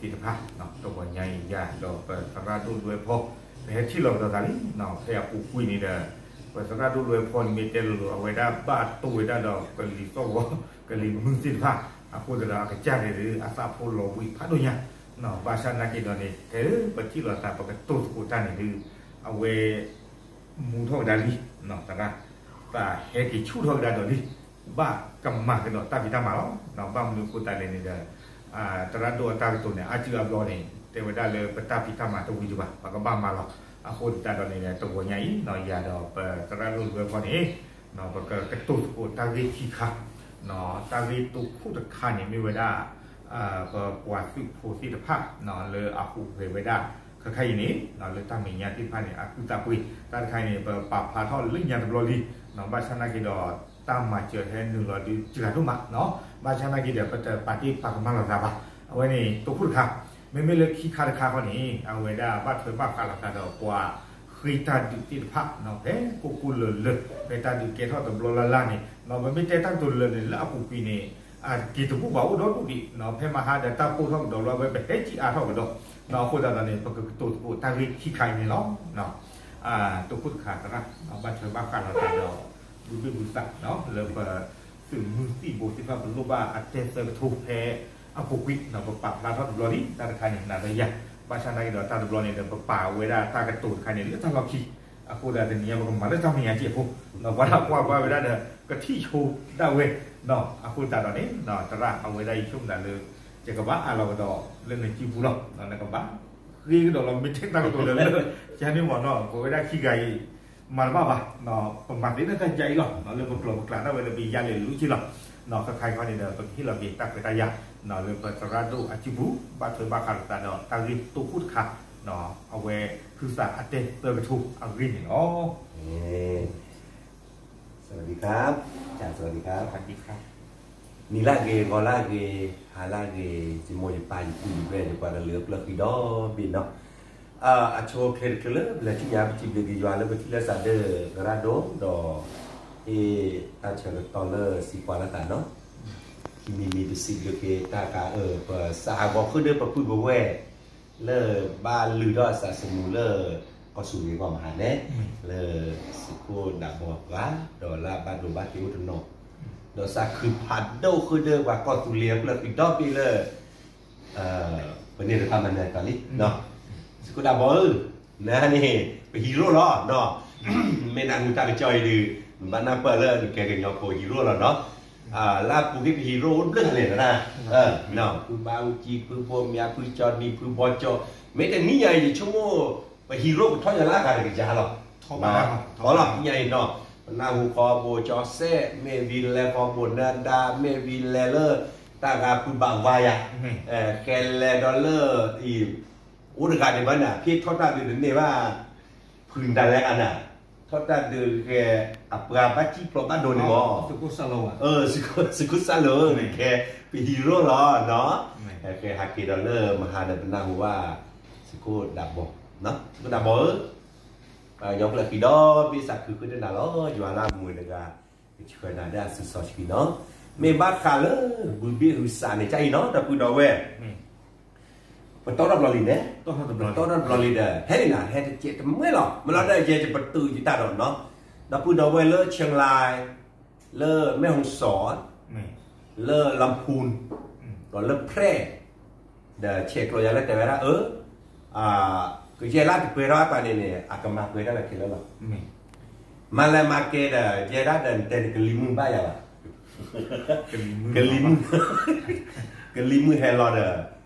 သ့ၣ်တဖၣ် တဂီၤညါအံၤ ယၤဒီးပသရၣ်ဒိၣ်လွဲဖီ ပဟဲထံၣ်လိာ်ကဒီးသးလံ ဖဲအပူၤကွံာ်န့ၣ်ဒီး ပသရၣ်ဒိၣ်လွဲဖီန့ၣ်မ့ၢ်တဲလိၤလိၤ အဝဲဒၣ်ဘၣ်တိၢ်ဝဲဒၣ်ဒီးကလံၤသီၣ်ဂီၤ ကလံၤမုၢ်သ့ၣ်တဖၣ် အဃိသတးဒီးအကစၢ်န့ၣ်ဒုး အသးဖိလီၤဘှံးဖးဒိၣ်ညါ ဘၣ်ဆၣ်နာ်က့ဒီးန့ၣ် ဖဲပထံၣ်လိာ်သးပကတိၤသကိးတၢ်န့ၣ်ဒုး အဝဲ မူထီၣ်ကဒါလံ သရၣ် ပဟဲက့ၤဆူၣ်ထီၣ်ကဒါဒီးလံ ဘၣ်ကမၤကဒီးတၢ်ဖံးတၢ်မၤလီၤ. ဘၣ်မနုၤအဃိသတးလဲၣ်န့ၣ်ဒီး သရၣ်ဒိၣ်အတၢ်ကတိၤန့ၣ် အါစုအါဘျီန့ၣ် တဲဝဲဒၣ်လၢပတၢ်ဖံးတၢ်မၤတဝံၤဒံးဘၣ် ပကဘၣ်မၤလီၤ. အဃိသတးဒီးန့ၣ် တဂီၤညါအံၤ ယၤဒီးပသရၣ်ဒိၣ်လွဲဖီန့ၣ် ပကကတိၤသကိးတၢ်ဂ့ၢ်ခံခါ တၢ်ဂ့ၢ်တိခိၣ်တခါန့ၣ်မ့ၢ်ဝဲဒၣ် ပပှၤသုးဖိသ့ၣ်တဖၣ် လၢအဟူးဂဲၤဝဲဒၣ် ခဲခါအံၤန့ၣ် လၢတၢ်မဲာ်ညါသ့ၣ်တဖၣ်န့ၣ် အကူၣ်သးပှ့ၤ တၢ်တခါအံၤန့ၣ် ပပာ်ဖျါထီၣ်လၢညါတဘျီလံ ဘၣ်ဆၣ်နာ်က့ဒီး တၢ်မၤစၢၤဟဲနုာ်လီၤဒုးစှၤဒိၣ်မး ဘၣ်ဆၣ်နာ်က့ဒီး ပတပာ်တ့ၢ်ပာ်ကမၣ်လိာ်သးဘၣ်. အဝဲန့ၣ်တိခိၣ်တခါ မ့မ့ၢ်လၢခံခါတခါဃီန့ၣ် အဝဲဒၣ်ဘၣ်ထွဲဘၣ်ဃးလိာ်သးဒီးပှၤဃ့တၢ်ဒုးသ့ၣ်တဖၣ် ဖဲကိၢ်ကိၢ်လၢၤလၢၤ ဖဲတၢ်ဒုးကဲထီၣ်တဘျီလၢ်လၢ်န့ၣ် ပမ့ၢ်တဲတၢ်ကတိၤလၢာ်န့ၣ် လၢအပူၤကွံာ်န့ၣ် အက့ၤတဘူၣ်ဘၣ်အိၣ်ဒီဒူၣ်ဒံး ဖဲမဟါဒီးတၢ်ပိၢ်ထီၣ်ကဒီးလီၤ အဝဲပဟဲကံအါထီၣ်ကဒီး အဃိသတးဒီးန့ၣ် ပကကတိၤသကိးတၢ်ဂ့ၢ်ခံခါအံၤန့ၣ်လီၤ. တိခိၣ်တခါသရၣ် ဘၣ်ထွဲဘၣ်ဃးလိာ်သးဒီး ဘုဘ့ၣ်ဘုသး လၢပသုးမုၢ်သံၣ်ဘိသ့ၣ်တဖၣ် ပလိၣ်ဘၣ်အတဲသၢကထိဖဲအပူၤကွံာ် ပပာ်ဖျါထီၣ်တဘျီလံ တၢ်တခါန့ၣ် နၤဒီးယၤ ဘၣ်ဆၣ်နာ်က့ဒီးတၢ်တဘျီန့ၣ်ဒီး ပပာ်ဝဲဒၣ်တၢ်ကတိၤတခါန့ၣ် လၢတၢ်လီၢ်ခံ အဃိသတးတနံၤညါပကမၤလၢတၢ်မဲာ်ညါက့အဃိ ပှၤလၢကွၢ်ကွၢ်ဝဲဒၣ်ဒီး ကထံၣ်ဆိဒၣ်ဝဲ အဃိသတးဒီးန့ၣ် သရၣ် အဝဲဒၣ်ယဆိကမိၣ်သးလၢ ယကဘၣ်အးလီၤကဒီးလၢနစုပူၤလီၤ နကဘၣ်ဃ့ကဒီးလီၤ မ့ၢ်ထဲတၢ်ကတိၤလၢလၢ ယၤန့ၣ်မ့ၢ်နီၤ ပဝဲဒၣ်ခံဂၤအံၤ မၤတဘၣ်ဘၣ် ပမၤသ့လၢတၢ်ယါအံၤလီၤ လၢပကျိာ်ပကျးဒၣ်ဝဲလၢပယါလဲၤလူၤဆ့လီၤ ခဲခါအံၤခီန့ၣ်ဒီး ပကဟ့ၣ်လီၤက့ၤတၢ်ခွဲးတၢ်ယာ် လၢပသရၣ်ဒိၣ်အစုပူၤ ဘၣ်ထွဲဘၣ်ဃးလိာ်သးဒီးတၢ်ဂ့ၢ်တိခိၣ်တခါ အဝဲဟုသးအတဲသၢကထိအဂ့ၢ်န့ၣ်လီၤ. สวัสดีครับ อาจารย์ สวัสดีครับ สวัสดีครับ နံၤလၢဂ့ၤ ဂီၤလၢဂ့ၤ ဟါလၢဂ့ၤ ယမိၢ်ယပၢ် ယပုၢ်ယဝဲၢ် ယပှၤကလုာ်အကျၢၢ်ဃံဒီဘ့ၣ်နီၤ အဆိအချ့တချုးလၢ ပလဲၤထံၣ်ညါပစံးဘျုးက့ၤယွၤလၢပထံၣ်လၢစးဒၢး သရၣ်ဒိၣ်ဒီး ဟ့ၣ်တၢ်ဆၢကတီၢ်လၢစံးပှၤလၢသးနီၤ ခံမံၤမံၤပစံးဘျုးက့ၤတၢ်ကးအၢ ပစးအဂီၤဃုာ်ဒီးပပုၢ်ပဝဲၢ် လၢဘၣ်လုၢ်ထီၣ်အသးသမူလၢ ကီၢ်သူလ့ၤဂီၢ်မဟါန့ၣ် လၢသုးခိၣ်ဒးဘီပှၤ ဒီးလၢအဘၣ်ဒိဘၣ်ထံးအိၣ်တနီၤ ဒီးသးခုဖးဒိၣ်ဃုာ်ဒီးပှၤကီၢ်သူလ့ၤအကျၢၢ်ဃံဒီဘ့ၣ်လၢ ပန့ၢ်တဖၣ်မၤနၢၤတၢ်လံ သုးခိၣ်ဒးဘီဧၢ, နန့ၣ် ပဟံးရိၣ်လီၤ, မ့ၢ်နၢ်ဟူတၢ်ကစီၣ်အံၤဒီး နဘၣ်နၢ်ပၢၢ်လၢနကဲကညီဖိဟံးရိၣ်လီၤနီၤ, လၢအပူၤကွံာ်ပဟံးရိၣ်အိၣ်ဘျုးဂၤလဲၣ်, ဖုဘၣ်အူကၠံ ဖုဘိ မၠါ ဖုကၠီနံၤ ဖုဘီကၠီ, မ့ၢ်တနံၣ်ညါအံၤ ယဆိကမိၣ် ပဟံးရိၣ်ကထီၣ်ညါလၢအဂၤတကယၤလီၤ, လီၤ နံၣ်ညါအံၤနီၤ, ပနၢ်ဟူဃီဘိကၠီစဲး မ့ၢ်ဝံၤလဲၤဃီဘိနၢၤဒါ မ့ၢ်ဝံၤလဲၤလၢ တၢ်ဂၤဖုဘၣ်ဝါယၤ, ဃဲလဲၤဒီးလၢအံၤ အိၣ်တဂၤဒံးဘၣ်န့ၣ် ဖဲထီၣ်တၢ်ဒုးတန့ၢ်ဘၣ်, ဖုနတၢ်လဲၤဂၤန့ၣ်, ထီၣ်တၢ်ဒုးဃဲ အပှၤဘၣ်စံၣ်ဖျိးဘၣ်ဒိန့ၣ်မး, သုးခိၣ်စၢ်လိာ်ဧၢ, ဃဲပဟံးရိၣ်လီၤနီၤ, ဃဲဟးက့ၤဒီးလၢမဟါဒီးပနၢ်ဟူဘၣ်, သုးခိၣ်ဒးဘီ, သုးခိၣ်ဒးဘီဧၢ, ပှၤကညီကျၢၢ်ဃံဒီဘ့ၣ်သးခုဃုာ်တနၤလီၤ, ယွၤလၢအမူတဂၤ ကဆှၢနၤဒၣ်စုစီဆှံနီၤ, မ့ၢ်ဘၣ်ဃးလၢ ဘုဘ့ၣ်ဟုသးန့ၣ် ကၢ်အံၤနီၤ ဒီပုၢ်ဒီဝဲၢ် ပတီၢ်ထီၣ်တဘျီလံန့ၣ်, ပတီၢ်ထီၣ်တဘျီလံဒီး ဟဲန့ၣ်နၤ ဟဲတကဲးတမှဲလီၤ, မ့ၢ်လီၤဒီးယဲယပတုာ်ယတၢ်ဒီးနီၤ, ဒီပုၢ်ဒီဝဲၢ်လၢ เชียงราย လၢ แม่ฮ่องสอน လၢ ลำพูน ဒီးလၢ แพร่ ဒီးဆဲးကျိးယၤလၢတဲဝဲဒၣ် အၢ ကယဲၢ်လၢတပှဲၤထီၣ်အသးန့ၣ်န့ၣ် အကမၤပှဲၤတၢ်လၢခဲလၢာ်လီၤ, မၤလဲၤမၤကဲဒီး ယဲဒၣ်ဒီးနတဲနကလံၤမုၢ်ဘၣ်ယၤဘၣ်, ကလံၤမုၢ် ကလံၤမုၢ်ဟဲလီၤဒီး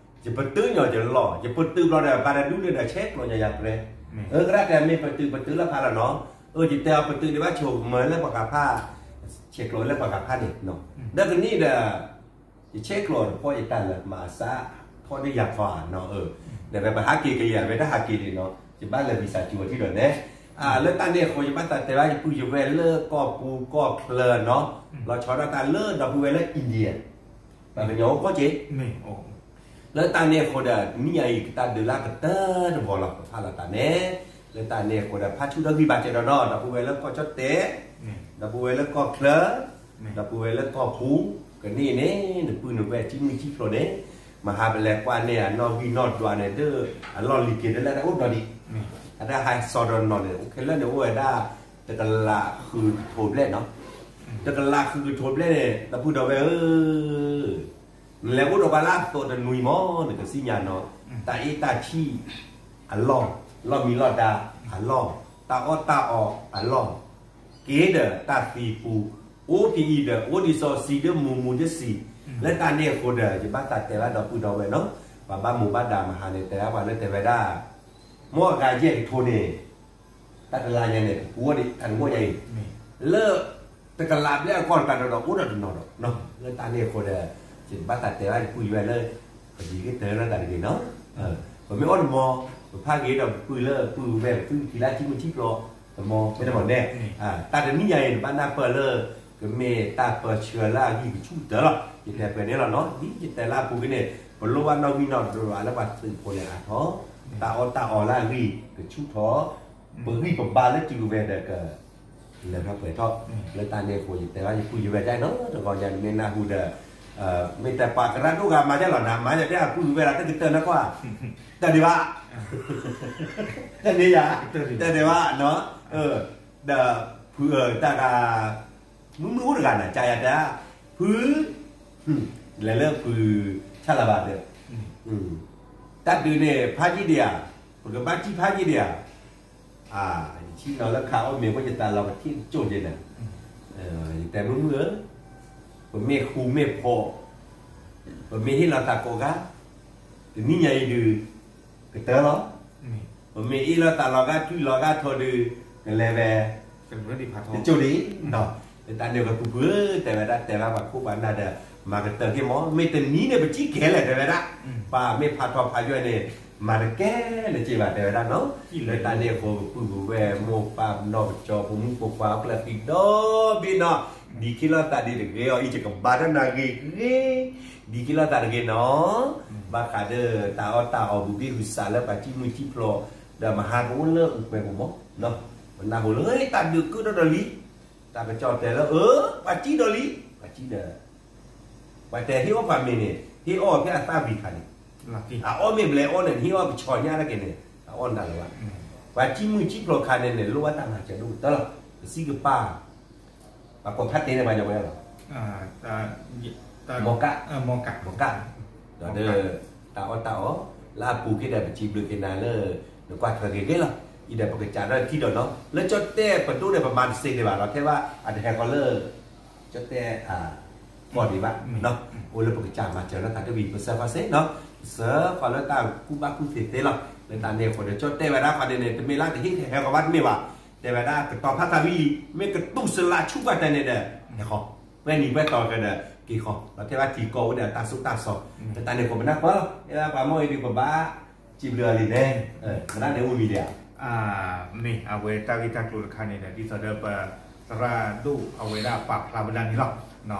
ယပတုာ်ညီယလီၢ်, ယပတုာ်ဘျီဒီး ဘၣ်တဒူၣ်န့ၣ်ဒီး ဆဲးကျိးညီယၤပြဲ, အၢ သရၣ်တဲမ့ၢ်ပတုာ်ပတုာ်လၢဖးလီၤနီၤ, အၢ ယတဲအီၤပတုာ်ဒံးဘၣ်ဆိကမိၣ်လၢပှၤဂၤဖး, ဆဲးကျိးလၢပှၤဂၤဖးန့ၣ်, ဒီးကနံၣ်ဒီး ယဆဲးကျိးတဖီယတၢ်လၢမၤအစး ထီၣ်ဒ်ယၤခီဧါနီၤ, ဒီးဖဲပဟးက့ၤကလံၤဧါ ဖဲတၢ်ဟးက့ၤန့ၣ်နီၤ ယဘၣ်လဲၤ visa ကၠူအထံၣ်ဒီးန့ၣ်, လၢတၢ်န့ၣ်အဃိ ယဘၣ်သးတဲဘၣ်ယပုၢ်ယဝဲၢ်လၢကီၢ်ပူၤကီၢ်ချၢနီၤ, လီၤဆီဒၣ်တၢ်လၢဒီပုၢ်ဝဲၢ်လၢ India ပှၤကညီအိၣ်ကီၢ်က့ၤ လၢတၢ်န့ၣ်အဃိဒီး နံၣ်ညါအံၤကတၢၢ်ဒုးလၢကတၢၢ်တဘီလီၤ ပဖးလီၤတၢ်န့ၣ်, လၢတၢ်န့ၣ်အဃိဒီး ဖးဆူၣ်ထီၣ်ဂံၢ်ဘၣ်စဲးဒီးနီၤ ဒီပုၢ်ဝဲၢ်လၢကီၢ်ကၠီၣ်တဲာ်, ဒီပုၢ်ဝဲၢ်လၢကီၢ်ချၢ, ဒီပုၢ်ဝဲၢ်လၢကီၢ်ပူၤ, ကနံၣ်န့ၣ် နပုၢ်နဝဲၢ်စံၣ်မုၢ်စံၣ်ဖျိးန့ၣ်, မဟါပလဲၤကွၢ်န့ၢ်အနီၣ်ဂံၢ်နီၣ်ဒွးန့ၣ် ဒီးအလီၢ်လံၤက့ၤတလၢတၢ်အိၣ်ဒီးဒံး, အတၢ်ဟးစီဒီးနီၢ်န့ၣ် အိၣ်ခဲလၢာ်န့ၣ် အိၣ်ဝဲဒၣ် တကလးဃုကထိဘျဲၣ်နီၤ, တကလးဃုကထိဘျဲၣ်န့ၣ် ဒီပုၢ်ဒီဝဲၢ်ဧၢ, နလဲၤအိၣ်ဒီးပှၤလၢအသိးတနွံမး နကသ့ၣ်ညါနီၤ, တၢ်အ့ၣ်တၢ်ဆံၣ်အလီၢ်, လီၢ်မံလီၢ်ဒါအလီၢ်, တၢ်အီၣ်တၢ်အီအလီၢ် က့ၤဒီးတၢ်သံပူၤ, အိၣ်ဖဲအံၤဒီး အိၣ်ဒံးစီဆှံဒီးမူမူဒံးဆှံ, လၢတၢ်န့ၣ်အဃိဒီး ယဘၣ်သးတဲဘၣ်ဒီပုၢ်ဒီဝဲၢ်နီၤ, ပှၤဘၣ်မူဘၣ်ဒါမဟါန့ၣ် တဲဘၣ်ပှၤလၢတဲဝဲဒၣ်, မ့ၢ်အဂၤယဲၢ်ကထိန့ၣ် တၢ်တလါညါန့ၣ် ပပူၤအီၤဒံး တၢ်တဂီၢ်ညါအံၤ, လၢ တကလးဘျဲၣ်အကီၢ်တကးဒီး အိၣ်ဒီးတနီၤဒီး, လၢတၢ်န့ၣ်အဃိဒီး ယဘၣ်သးတဲဘၣ်ယပုၢ်ယဝဲၢ်လၢ ပဒံးကတၢၢ်လၢတၢ်တဂ့ၤနီၤ, ပမ့ၢ်အီၣ်တမီၤ ပဖးဂ့ၤဒီးပပုၢ်လၢပုၢ်ဝဲၢ် ပုၢ်ထံလၢအထံမုၢ်ထံဖျိး တမီၤ မ့ၢ်တမီၤန့ၣ်, တၢ်တနံၣ်ညါအံၤ နဘၣ်နၢ်ပၢၢ်လၢ ကမ့ၢ်တၢ်ပၢဆှၢလၢအဂံၢ်ကဆူၣ်ကတၢၢ်လီၤ. ယတဲပှဲၤန့ၣ်လီၤနီၤ, ဒ်ယတဲလၢအပူၤက့ၤန့ၣ် ပလိၣ်ဘၣ်နီၣ်ဂံၢ်နီၣ်ဒွးလၢပှၤသုးဖိန့ၣ်အါထီၣ်, တၢ်အီၣ်တၢ်အီလၢအဂံၢ်ကဆူၣ်ထီၣ်, ပဂံၢ်ပဘါလၢတုၤဝဲဒီးက လၢထီၣ်ပှဲၤထီၣ်, လၢတၢ်န့ၣ်အဃိ ယတဲဘၣ်ယပုၢ်ယဝဲၢ်ဒ်နီၤ, တဂီၤညါနမ့ၢ်နၢ်ဟူဒီး မ့ၢ်တဲပှၤကရၢ်ဒိၣ်ဂၤမၤဒ်လီၤနၤ, မၤယၤတဲအပုၢ်ဝဲၢ်လၢတကတၢၢ်နၢ်ကွၢ်, တၢ်ဒံးဘၣ်, တၢ်န့ၣ်ယၤ, တၢ်ဒံးဘၣ်, ဒီးဖုတၢ်ဂၤ မုၢ်မုၢ်အိၣ်တဂၤနၤ ကယၤတၢ်, ဖု လဲၤလၢဖုဆၣ်လၤဘၣ်ဒီး တၢ်ဒုးန့ၣ် ဖးယံာ်ဒံးဧါ, ပကဘၣ်စံၣ်ဖးယံာ်ဒံးဧါ, ယဆံၣ်နီၤလၢခးအီၣ်မ့ၤဝဲယသးလီၤကထံၣ်ကၠိၣ်က့ၤနၤ, ယတဲမုၢ်မုၢ်ဧၢ, ပမ့ၢ်ဃူမ့ၢ်ဖိး, ပမ့ၢ်ဟ့ၣ်လီၤသးကိးဂၤ, တနံၣ်ညါအံၤဒုး ကတၢၢ်လီၤ, ပမ့ၢ်အ့ၣ်လီၤသးလီၤဂာ်ထွံၣ်လီၤဂာ်ထီၣ်ဒုး ကလဲၤဝဲ ကၠိၣ်ဒံး, လၢတၢ်န့ၣ်ဂ့ၤ ပုၢ်ပုၢ်ဧၢ, တဲဝဲဒၣ်တဲဘၣ်ပှၤခိၣ်ပှၤနၢ်ဒီး မၤကတၢၢ်က့ၤမး, မ့ၢ်တနံၤန့ၣ် ပစံၣ်ကဲလဲၣ် တဲဝဲဒၣ်, ပှၤမ့ၢ်ဖးထီဖးယွဲၢ်န့ၣ် မၤတကဲလၢၤက့ၤဘၣ် တဲဝဲဒၣ်နီၤ, လၢတၢ်န့ၣ်အဃိ ပပုၢ်ပဝဲၢ်မိၢ်ပၢ်နီၢ်ကစၢ် ပမိၢ်ပပှၢ်အကျၢၢ်ဃံဒီဘ့ၣ်နီၤ, ဒ်ခံလိာ်သးဒ်တဂ့ၤအီၤ အံၤယကဘါတၢ်နၤဂ့ၤဂ့ၤ, ဒ်ခံလိာ်သးတဂ့ၤနီၤ, ဘၣ်ဃးဒီးတၢ်အီၣ်တၢ်အီဘူးဘ့ၣ်ဟုးစးလၢပှၤစံၣ်မုၢ်စံၣ်ဖျိး, ဒီးမဟါကအိၣ်လၢအူးကွဲးပူၤမး, ပနၢ်ဟူလၢတၢ်ဒုးကၢၣ်ထီၣ်ဒီးလံ, တၢ်ကစီၣ်တဲလၢ အၢ ပှၤစံၣ်ဒီးလံ, ပှၤစံၣ်ဒီး ပှၤတဲဟ့ၣ်အီၣ်ပှၤမ့ၤန့ၣ် ဟ့ၣ်အီၣ်ဖဲအသၣ်ဝံၤခါန့ၣ်, အအီၣ်မ့ၢ်ဘျဲးအီၣ်န့ၣ် ဟ့ၣ်အီၣ်ပဆီညါတၢ်က့ၤန့ၣ် အအီၣ်နတၢ်လၢၤဘၣ်, ပှၤစံၣ်မုၢ်စံၣ်ဖျိးခါန့ၣ်န့ၣ် လိၣ်ဘၣ်တၢ်မၤစၢၤဒိၣ်ကတၢၢ်လီၤ, ပစံၣ်ကပၤ ပှၤကိးဖးတ့ၢ်န့ၣ် ပှၤညီဝဲလီၤ, မီကၣ်, မီကၣ်, ဒီး တၢ်အီၣ်တၢ်အီ လၢအပူၤက့ၤဒီး ပစံးဘျုးက့ၤနၤလၢ နကွၢ်ထွဲက့ၤက့ၤလီၤ, အံၤဒီးပကစးထီၣ်ထံၣ်ဒီးနီၤ လၢကၠီၣ်တဲၣ်ပဒိၣ်န့ၣ် ပမၤတသ့ဒံးဘၣ်လီၤ ထဲဘၣ်အတဟဲဃီလၢ ကၠီၣ်တဲၣ် ကီၢ်ဒံးဘၣ်, အိၣ်လၢပကစးမၤစၢၤလၢသးတဝံၤ ပစၢဃီစ့ၢ်နီၤ, ပစၢဃီလၢတၢ်ကူၣ်ဘၣ်ကူၣ်သ့သ့လီၤ, လၢတၢ်န့ၣ်အဃိဒီး ကၠီၣ်တဲၣ်ဝဲဒၣ်ဖးဒိၣ်န့ၣ် တမ့ၢ်လၢတဟ့ၣ်ဟဲဃီဘၣ်တမ့ၢ်ဘၣ်, တဲဝဲဒၣ်ကတီၤဖးသးဝံၤလံ, မ့ၢ်ကတူၢ်စလးဆူၣ်ပှၤတဲန့ၣ်ဒီး ဟဲဃီ, ပှဲၤနံၤပှဲၤသီကဒီး က့ၤဃီ, ဒီးထဲဘၣ်ထံကီၢ်အိၣ်ဒီးတၢ်ဆိၣ်တၢ်ဆီ, လၢတၢ်န့ၣ်အဃိပနၢ်ပၢၢ်လီၤ, အဲၣ်ဘၣ်ပှၤမိၢ်အံၤဒုးပဘၣ် စံးဘျုးအီၤလံန့ၣ်, ပနၢ်န့ၣ်အိၣ်မံၤဒံးဧါ မ့ၢ်အဝဲတၢ်ဂ့ၢ်တၢ်ကျိၤတခါန့ၣ်ဒီး ဒ်သိးဒီးပသရၣ်ဒိၣ်အဝဲဒၣ်ပာ်ဖျါဝဲဒၣ်န့ၣ်လီၤ.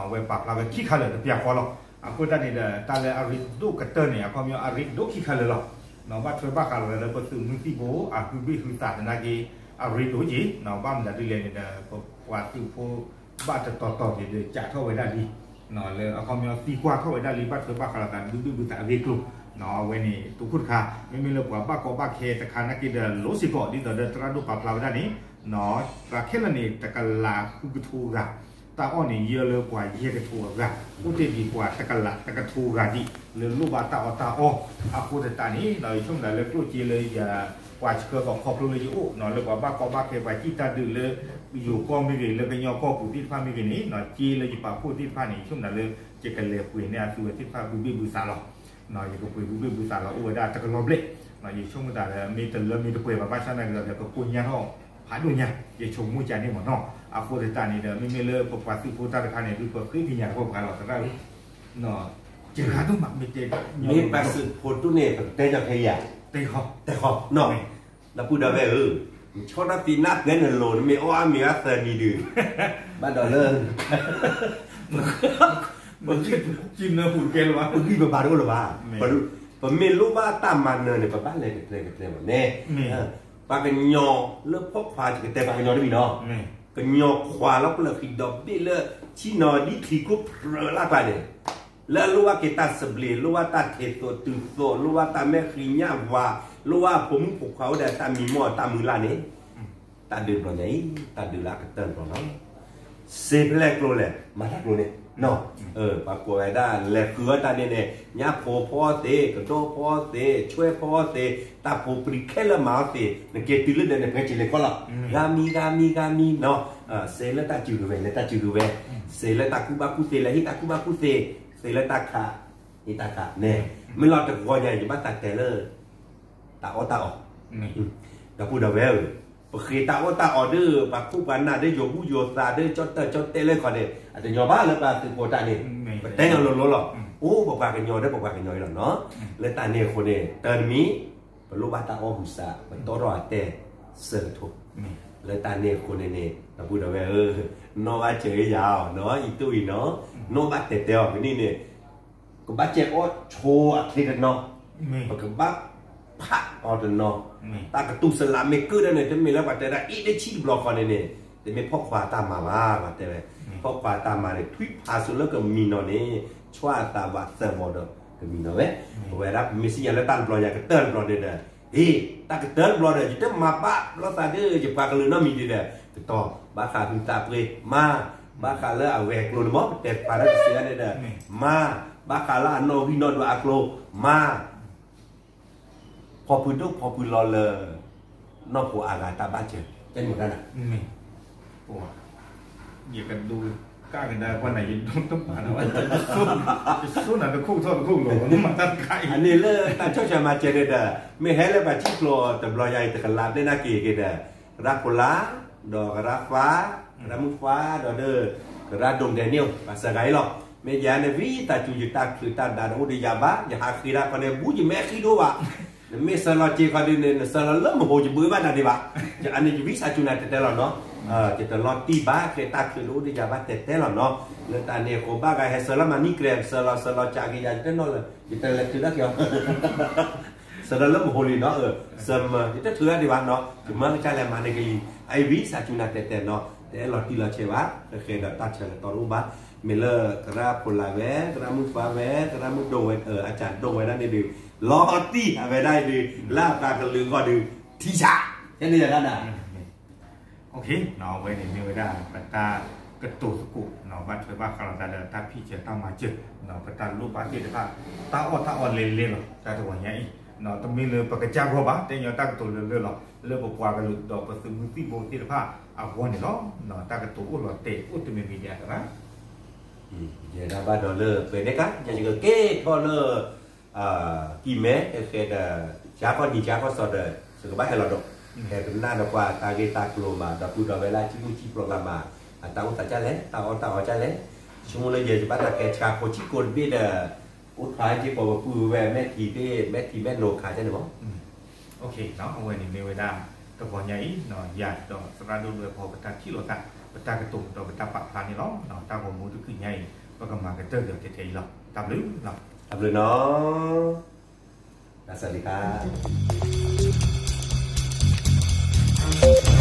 အဝဲပာ်ဖျါဝဲခံခါလၢာ်တပျၢ်ဃီလီၤ. အဃိသတးန့ၣ်ဒီး တၢ်လၢအရ့ဒိၣ်ကတၢၢ်န့ၣ် အခီပညီအရ့ဒိၣ်ခံခါလၢာ်လီၤ. ဘၣ်ထွဲဘၣ်ဃးလီၤလၢပသုးမုၢ်သံၣ်ဘိ အဟုဘ့ၣ်ဟုသးသနာ်က့ အရ့ဒိၣ်က့ၤ ဘၣ်မနုၤဒ်လဲၣ်န့ၣ်ဒီး ပပှၤသုးဖိ ဘၣ်တတီၤတီၤက့ၤဒီး ကးထီၣ်ဝဲဒၣ်လံ လၢအခီပညီသံကွၢ်ထီၣ်ဝဲဒၣ်လံ ဘၣ်ထွဲဘၣ်ဃးလီၤသးဘုဘ့ၣ်ဘုသးအဂ့ၢ်အကျိၤ, အဝဲန့ၣ်တခိၣ်တခါ မ့မ့ၢ်လၢပှၤဘၣ်ကီဘၣ်ခဲတခါနာ်က့ဒီး လိၤစ့ၢ်ကီး ဒ်သိးဒီးသရၣ်ဒိၣ်ပာ်ဖျါဝဲဒၣ်န့ၣ်, သရၣ်ခဲလၢာ်န့ၣ် တကလးဃုကထိဂၤ, တၢ်အီၣ်န့ၣ် ယဲလၢပှၤယဲၢ်ကထိအဂၤ, အိၣ်တ့ၢ်ဒံးပှၤတကလးတကထိဂၤဒံး လၢလိၣ်ဘၣ်တၢ်အီၣ်တၢ်အီ, အဃိသတးန့ၣ် ယဆိကမိၣ်ဒၣ်လၢကျိၣ်စ့လၢယ ပှၤဆှၢဃီၤခီဖျိလၢယအိၣ် လၢပှၤဘၣ်ကီဘၣ်ခဲ ပှၤစံၣ်တၢ်ဒုးလၢ ယိၤကီၢ်မ့ၢ်ဂ့ၤ လၢကညီကီၢ်ပူၤသ့ၣ်တဖၣ်မ့ၢ်ဂ့ၤန့ၣ် စ့လၢယပာ်ဖှိၣ်သ့ၣ်တဖၣ်န့ၣ် ယဆိကမိၣ်ဒၣ်လၢ ယကလဲၤပှ့ၤန့ၢ်အသုဝဲသ့ၣ်တဖၣ်ဘုဘ့ၣ်ဘုသးလီၤ. ယကပှ့ၤဘုဘ့ၣ်ဘုသးလီၤ အိၣ်ဝဲဒၣ်တကလီၤဘျဲၣ်, ယဆိကမိၣ်တၢ်ဒီး မ့ၢ်တလၢမ့ၢ်တပှဲၤဘၣ် ဘၣ်ဆၣ်သနာ်က့ဒီး ကကိညါထီၣ်ဖးဒိၣ်ညါ ယဆိကမိၣ်ကန့ၣ်မ့ၢ်နီၤ. အဃိသတးန့ၣ်ဒီး မ့မ့ၢ်လၢပပှၤသုးဖိတၢ်တခါန့ၣ် ဒုးပဃ့ကညးတပှၤပှၤလီၤ သရၣ်ဧၢ ကဂၤဒိၣ်မး မ့ၢ်တဲ မ့ၢ်ပှၤသုးဖိဒိၣ်န့ၣ် ပကတဲကၠီခဲအံၤဧါ, တဲဃီ, တဲဃီ, နပုၢ်ဒီဝဲၢ်ဧၢ, နဆီၣ်တၢ်ဖံးနၢ်ပှဲၤနလိၤ နမ့ၢ်အီၣ်အါမံၤအါသၢနံၤဒုး, ဘၣ်ဒီးလၢ ပဂံၢ်ပဘါတအိၣ်လၢၤဘၣ်, ပမ့ၢ်လိၣ်ဘၣ်တၢ်မၤနၢၤန့ၣ် ပဘၣ်လဲၤကကျဲကကျဲမးန့ၣ်, ပှၤကညီလၢဖီၣ်ခွါ ယကတဲပှၤကညီတမံၤနီၤ, ကညီခွါလၢပျၢၤဃံဒီဘ့ၣ်လၢ ဆံၣ်နီၤဒ်ချံခိၣ်ဖြၢလၢ်ပှၤန့ၣ် လၢအလိၣ်ဘၣ်က့ၤတၢ်သဘျ့, လိၣ်ဘၣ်တၢ်ထံၣ်သိးတုၤသိး, လိၣ်ဘၣ်တၢ်မဲာ်ဃံညၣ်ဝါ, လိၣ်ဘၣ်အဖိမုၣ်ဖိခွါအိၣ်ဒီးတၢ်မံမီၢ်တၢ်မုၢ်လၢ်န့ၣ်, တၢ်ဒုးတဘျီညါအံၤ, တၢ်ဒုးလၢအကတၢၢ်တဘျီလီၤ. စ့ဖဲလဲၣ်ကျိလဲၣ်, မၤတၢ်ကျိန့ၣ်, ပှၤကိးဝဲဒၣ်လဲၤဃုအီၣ်တၢ်န့ၣ်န့ၣ်, ညၣ်ဖိဖီအီၣ်သ့, ကဒိၣ်ဖီအီၣ်သ့, ဆွဲဖီအီၣ်သ့, တၢ်ဖိပြံခဲလၢာ်မၤအီၣ်သ့, နက့ၤတုၤလၢဒီးန့ၣ် ပှဲၤစ့လဲၤခီလီၤ. ဂၤမံ ဂၤမံ ဂၤမံနီၤ, စ့လၢတၢ်စုကဝဲၤ လဲၤတၢ်စုကဝဲၤ, စ့လၢတၢ်ကူၣ်ဘၣ်ကူၣ်သ့ လဲၤဟ့ၣ်တၢ်ကူၣ်ဘၣ်ကူၣ်သ့, စ့လၢတၢ်ခး ဟ့ၣ်တၢ်ခးန့ၣ်, မ့ၢ်လီၤတဂီၤညါအံၤ ယဘၣ်သးတဲလၢ တၢ်အီၣ်တၢ်အီ, ဒီပုၢ်ဒီဝဲၢ်ဧၢ, ပဃ့တၢ်အီၣ်တၢ်အီဒီး ပှၤခိၣ်ပှၤနၢ်ဒီး ယိၤဘူၣ်ယိၤသးဒီး ကၠီၣ်တၢၢ်ကၠီၣ်တဲာ်လၢခီန့ၣ် အတညီဘၣ်လၢပှၤသုးဖိတၢ်န့ၣ်, ပတဲညီလိၤလိၤလီၤ. အိၣ်ပပှၤကညီဒီးပပှၤကညီအံၤလီၤနီၤ. လၢတၢ်န့ၣ်အဃိန့ၣ် တၢ်တမံၤ ပလိၣ်ဘၣ်တၢ်အီၣ်ဟုးစး ပတီၢ်ထီၣ်အတဲစၢၤကထိး, လၢတၢ်န့ၣ်အဃိန့ၣ်န့ၣ် ဒီပုၢ်ဒီဝဲၢ်ဧၢ, နီၣ်ဘၣ်စၢၤယၤအီၤနီၤ, အံၤတအိၣ်အံၤနီၤ, နီၣ်ဘၣ်တဲတဲအီၤကနံၣ်န့ၣ်, ကဘၣ်စဲးအီၣ်ဆိအချ့တနီၤ, ပကဘၣ်ဖးအီၤတနီၤ, တၢ်ကတူၢ်စလးမ့ၢ်ကၢၣ်ဒၣ်န့ၣ် တမ့ၢ်လၢပှၤတဲဒၣ်အ့ၣ်တဆံတဘျီဃီန့ၣ်န့ၣ်, တမ့ၢ်ဖီၣ်ခွါတၢ်မၤဘၣ် ပှၤတဲဝဲ, ဖီၣ်ခွါတၢ်မၤန့ၣ် ထွံၣ်ဖးစိလၢကမံနီၤန့ၣ်, ဆွၣ်အသးဝးသၢဘီဒီး ကမံနီၤဝဲ, ပဝဲဒၣ်ပမ့ၢ်စံၣ်ညီၣ်လၢတၢ်တဘျီညါကတၢၢ်တဘျီန့ၣ်ဒီး, ဟ့ၣ် တၢ်ကတၢၢ်တဘျီဒီး ယတမၤဘၣ်လိာ်သးဒီး ယပှၤကလုာ်နီတမံၤဒံးဒီး, ကတီၢ် ဘၣ်ဃးဟုသးပှ့ၤ မၤ, ဘၣ်ဃးလၢအဝဲၤကျိၤန့ၣ်မ့ၢ် ပတဲဖျါတၢ်တစဲးန့ၣ်ဒီး, မၤ, ဘၣ်ဃးလၢအနီၣ်ဂံၢ်နီၣ်ဒွးအကျိၤ, မၤ ဖီဖုဒိၣ်ဖီဖုလီၤလၢ နီၢ်ဖိအါဂၤတၢ်ဘၣ်စၢၤ, ကဲန့ၣ်မတၤနၤ, ယကဒိကဒါပှၤနၤ ယဒိတပာ်နၤ, ယဆိနၤတခိၣ်ထီၣ်တခိၣ်လီၤ, မၤတၢ်တခါအံၤ, အန့ၣ်လၢတၢ်ဆီၣ်ထွဲမၤစၢၤန့ၣ်ဒီး, မ့ၢ်ဟဲလၢပှၤထံၣ်ကျိာ်တဘျီညါအံၤ တကလးဘျဲၣ်နၢ်က့ၤက့ၤဒီး, ကရၢ်ဖိလၢ်, ဒီးကရၢ်ဖါ, ကရၢ်မုၣ်ဖါ, ဒီးဒီး ကရၢ်ဒိၣ်ဒဲးန့ၣ် ပှၤစၢၤဂၤအံၤလီၤ. မ့ၢ်ယၤန့ၣ် ဝံသးစူၤ ယတၢ်ချုးတၢ်ဒါဒီးအိၣ်ဒီးယၤဘၣ်, ယဟးဃ့ဒၣ်ခီန့ၣ် ဘူးယမဲာ်ဃံဒိၣ်ဘၣ်, နမ့ၢ်ဆှၢလီၤစ့ခီဒုးန့ၣ် နဆှၢလီၤလၢမဟိး ယဘၣ်ဘၣ်နၤဒံးဘၣ်, ယအန့ၣ် ယဝံသးစူၤနၤတဲတဲလီၤနီၤ, ယတလီၤတံၢ်ဘၣ် ဃဲတၢ်ချုးဒီးအိၣ်ဒီးယၤဘၣ်တဲတဲလီၤနီၤ, လၢတၢ်န့ၣ်အဃိဘၣ်ဂၤဟဲဆှၢလီၤမၤနံၣ်ကြဲး ဆှၢလီၤဆှၢလီၤကးက့ၤယၤ ယတနီၣ်လၢ ယတလဲၤချုးဒၣ်က့ၤအီၤ ဆၢဒီးလၢမဟိးလံနီၤ, ယတထုးဒၣ်ဒံးဘၣ်နီၤ, ယမၢကစၢ်လဲၤမၤန့ၢ်ကလံၤ, အအံၤဝံသးစူၤနၤတဲတဲနီၤ, တအဲၣ်လီၤတံၢ်လီၤဆဲးဘၣ်, ဃဲဃဲဒီးတၢ်ဆၢကတီၢ်တအိၣ်ဘၣ်, မ့ၢ်လၢကရၢ်ဖိလၢ်ဝဲ, ကရၢ်မုၣ်ဖါဝဲ, ကရၢ်မုၣ်ဒိၣ်ဝဲ, အစးဒိၣ်ဝဲဒၣ်န့ၣ်ဒုး, လီၤတံၢ်အဝဲဒၣ်အံၤဒုး, လၢအပှၤကလုာ်အဂီၢ်ဒုး, ထံဆး, ကဲန့ၣ်ယၤဒၣ်နၤ အဝဲန့ၣ်မ့ၢ်ဝဲဒၣ် ပတၢ်ကတိၤသကိး ဘၣ်ထွဲဘၣ်ဃးလိာ်သးလၢတၢ်ဖံးစၢၤတၢ်မၤစၢၤ ပတၢ်လိၣ်ဘၣ်သ့ၣ်တဖၣ် တၢ်အီၣ်တၢ်အီလဲၤလဲၤလီၤ တၢ်တဂီၤညါအံၤ တမ့ၢ်လၢပကစၢ်ဂီၢ်ဘၣ် တဲညီတၢ်ကတိၤလၢလၢလီၤ လၢပပှၤကလုာ်ဒီးပသုးမုၢ်သံၣ်ဘိသ့ၣ်တဖၣ်အဂီၢ်န့ၣ်လီၤ. တၢ်ကတိၤအိၣ်လီၤတဲာ်အိၣ်တမံၤမံၤဒံးအသရၣ် ယဲဒၣ်ဘၣ်ဒီးလၢပှဲၤန့ၣ်ကါ ယကက့ၤထီၣ်လၢ ကံၢ်မဲ ဟဲဃဲဒီး ဆါခီၣ်နံၤဆါခီၣ်စီၤဒီး ယကဘၣ်ဟဲလီၤဒိး ဟဲကနၣ်ဒီးပှၤတၢ်ဂ့ၢ်တၢ်ကျိၤမး ဒီပုၢ်ဒီဝဲၢ်လၢအထံၣ်မုၢ်ထံၣ်ဖျိးကျါမး အတၢ်အိၣ်သးဒ်လဲၣ် တၢ်အီၣ်တၢ်အီဒ်လဲၣ် ဆိကမိၣ်လၢယဲယဘၣ်တၢ်ကဲဆါဖိဆံးကိးတဘ့ၣ်ဒီး အိၣ်ထွါက့ၤပှၤပပုၢ်ဝဲၢ်မဲာ်ထံသ့ၣ် မဲာ်ထံမဲာ်နိခါန့ၣ်မး အဝဲန့ၣ်မ့ၢ်ဝဲဒၣ် တဂီၤညါအံၤ ယၤဒီးသရၣ်ဒိၣ်လွဲၢ်ဖီ ပတၢ်ထံၣ်လိာ်သး ပတၢ်ကတိၤဒီးပတၢ်ပာ်ဖျါန့ၣ်လီၤ. တၢ်ဂီၤမူတကုၢ်ညါအံၤ ပကမၤကတၢၢ်က့ၤထဲအံၤလီၤ. တၢ်ဘျုး တၢ်ဘျုးနီၤ တၢ်ဆၢလံခါ